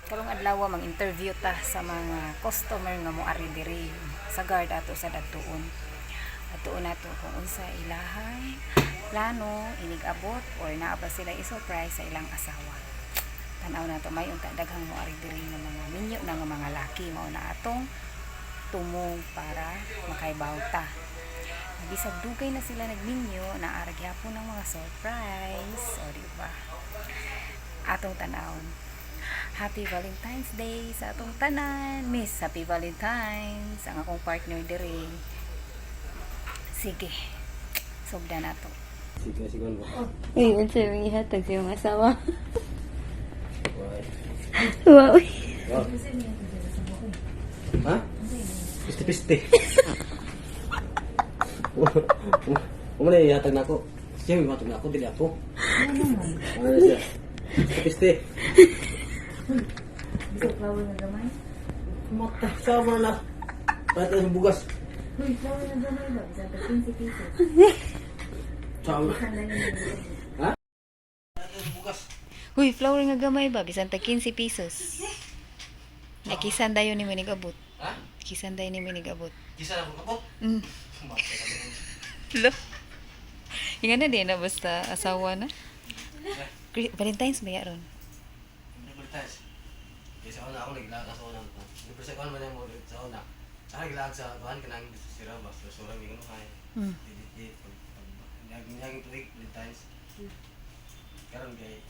Karong adlaw, mang-interview ta sa mga customer nga moari diri sa guard ato sa Dagtuon. Atuon nato kung unsa ilahang plano inig-abot or naa ba sila i-surprise sa ilang asawa. Tan-aw nato, may unta daghang moari diri nga mga minyo na nga mga laki, mao na atong tumong para makaibaw ta. Bisag dugay na sila nagminyo, naa ra gyapon ang mga surprise. O, di ba? Atong tanawon. Happy Valentine's Day sa atong tanan. Miss, Happy Valentine's. Ang akong partner diri. Sige. Sugdan nato. Sige, sige ba? Uy, unsa may ihatag sa iyong asawa? Why? Wow. Wow. Ha? Piste-piste. Uma na ihatag na ako. Siya may matag na ako, dili ako. Ano na siya? Piste-piste. Bisag flower nga gamay. Mata, sama na. Pati sa bugas. Uy, flower nga gamay ba? Bisag 15 pesos. Sama. Ha? Pati sa bugas. Uy, flower nga gamay ba? Bisan tag 15 pesos. Nakisan dayon ni Minigabot. Ha? Kisan dayon ni Minigabot. Kisa na akong kapot. Mata ka naman. Lo. Inga na din na basta asawa na. Valentine's ba ya ron? Valentine's. Kaya sa una ako naglaag sa una. Libre sa kuan man yung mo sa una. Ako naglaag sa kuan kanang sira ba sa sura mi kuno kay. Di di di pag pag naging tuig Valentine's. Karon kay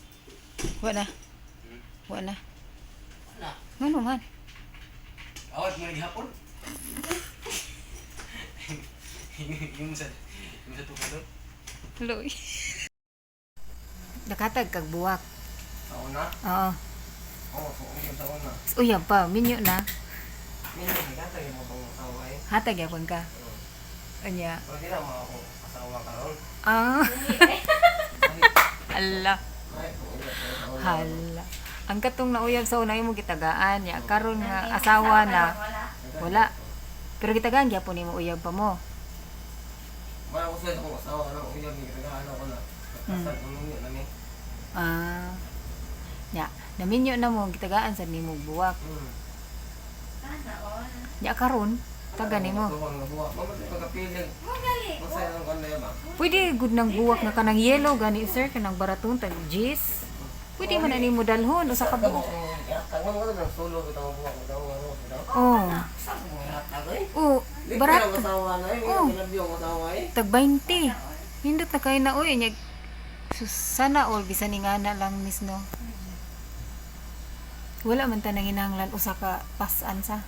Wa na. Wa na. wala. Ngano man? Awat mo gihapon. Yung sa tukado. Loy. Nakatag kag buwak. Sa una? Oo. Oo, so uyab sa una. Uyab pa, minyo na. Minsan nagkatag yung mga asawa eh. Hatag yapon ka. Anya. Pero di na mga ako asawa karon. Ah. Ala. Ay, uyab sa una. Hala. Ang katong nauyab sa una imo gitagaan ya karon nga asawa na wala. Pero gitagaan gyapon nimo uyab pa mo. Wala ko sa akong asawa karon uyab ni gitagaan ako na. Kasal ko nung na ni. Ah. Nya, naminyo na mo gitagaan sa nimo buwak. Nya karon taga nimo. Pwede gud nang buwak nga kanang yellow gani sir, kanang baraton tag jis. Pwede man na nimo dalhon usa ka buok. Oh. Oh, barato. Oh. Tag 20. Hindot na kayo na oy nya. Sus, sana all bisan ni ngana lang miss no. Wala man ta nanginahanglan usa ka pasan sa.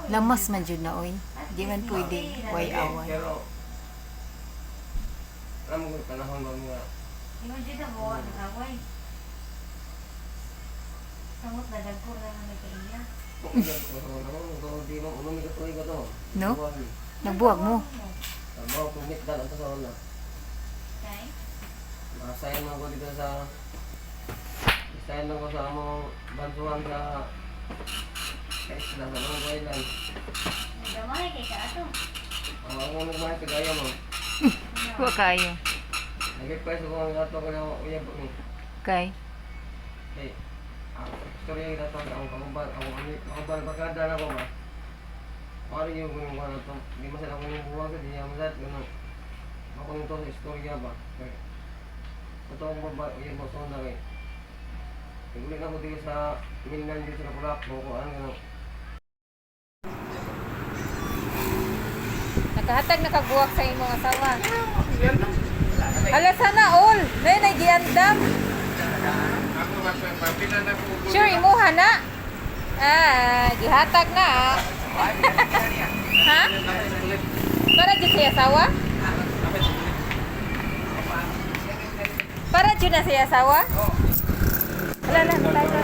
Lamas man jud na oy. Di man pwede way away. Pero alam mo kung panahon ba nga Ingon dyan na mo, ang away. Samot na dagko na nga may kaiya. kung uyab ko sa una ko di mo uno mi katuig ato. No? Nagbuwag mo. Tama ko meet dan ato sa una. Okay? Nakasign na ko dito sa sign na ko sa among bansuhan sa isla sa Long Island. Nagdamay kay ka ato. Ang akong nagmahal kagaya mo. Wa kayo. Nag-request ko ang ato ko na uyab ni. Kay. Kay ang istorya kita to ang kauban ang kauban barkada na ko ba. Pare yung kung ano to, di masad ako ng buwag, di niya masad ganun. Ako nito sa istorya ba. Kay totoo ko ba uyab mo sa una kay. Nagulit ako dito sa mainland dito sa Lapu-Lapu ko ano ganun. Nakahatag na kagbuwak sa imong asawa. Ala, sana all. Nay nay giandam. Sure imuha na. Ah, gihatag na. Ha? Para jud sa asawa? Para jud na sa asawa? Ala ala tayo.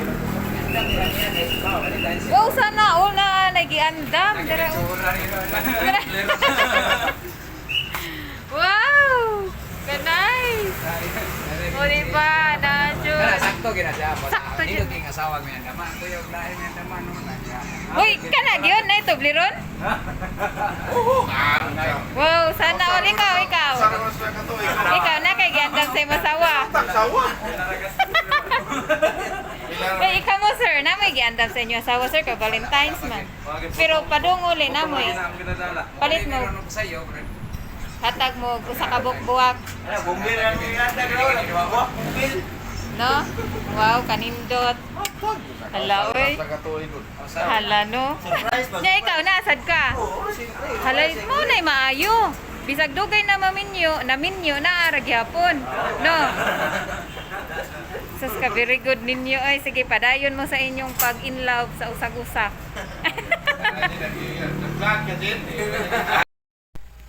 Wow, sana all na nagiandam. Dara. Dara. Wow! Ka-nice! O, diba? Na, Diyos. Sakto gina siya. Sakto. Dito king asawa may andaman. Kuya, og lahi may andaman no na niya. Uy, kana gyud na Toblerone? Wow, sana all ikaw, ikaw. Ikaw na kay giandam sa imong asawa. Sawa. Kay ikaw mo, sir, na may giandam sa inyo asawa, sir, kay Valentine's man. Pero padung uli na mo eh. Palit mo. Sa iyo, bro. Hatag mo og usa ka buwak. Bumbil ang iyatag. Bumbil. No? Wow, kanindot. Hala, oy. Hala, no? Nya ikaw na, sad ka. Hala, mo na maayo. Bisag dugay na maminyo, naminyo na ara gyapon. No? Sus ka, very good ninyo. Ay, sige, padayon mo sa inyong pag-in love sa usag-usa.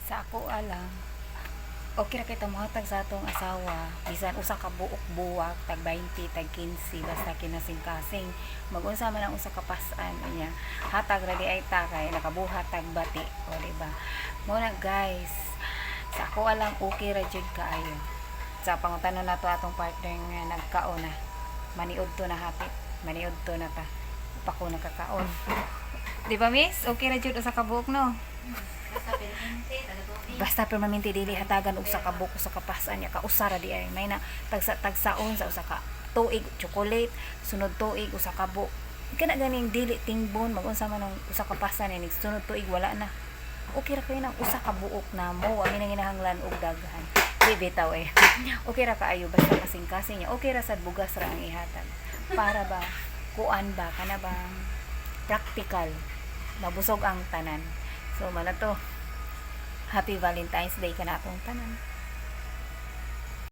Sa ako alam, okay ra kay muhatag sa atong asawa bisan usa ka buok buwak, tag 20, tag 15, basta kinasing-kasing magunsa man ang usa ka pas-an niya, hatag ra di ay ta kay nakabuhat tag bati o, di ba? Mo na, guys, sa ako alam, okay ra jud kaayo. Sa pangutanon nato atong partner nga nagkaon na, maniud to na, hapit maniud to na ta pa ko nakakaon, di ba, miss? Okay ra jud usa ka buok, no? Basta permanente, taga-tubig. Basta permanente, dili hatagan og usa ka buok, usa ka pasan niya, kausa ra di ay may na tagsa tagsaon sa usa ka tuig chocolate, sunod tuig usa ka buok kana ganing dili tingbon magunsa man ang usa ka pasan ni, sunod tuig wala na. Okay ra kayo nang usa ka buok na mo, wa mi nanginahanglan og daghan, di bitaw eh. Okay ra kaayo basta kasing-kasing niya. Okay ra sad bugas ra ang ihatag para ba kuan ba kana bang practical, mabusog ang tanan. So mana to. Happy Valentine's Day ka na akong tanan.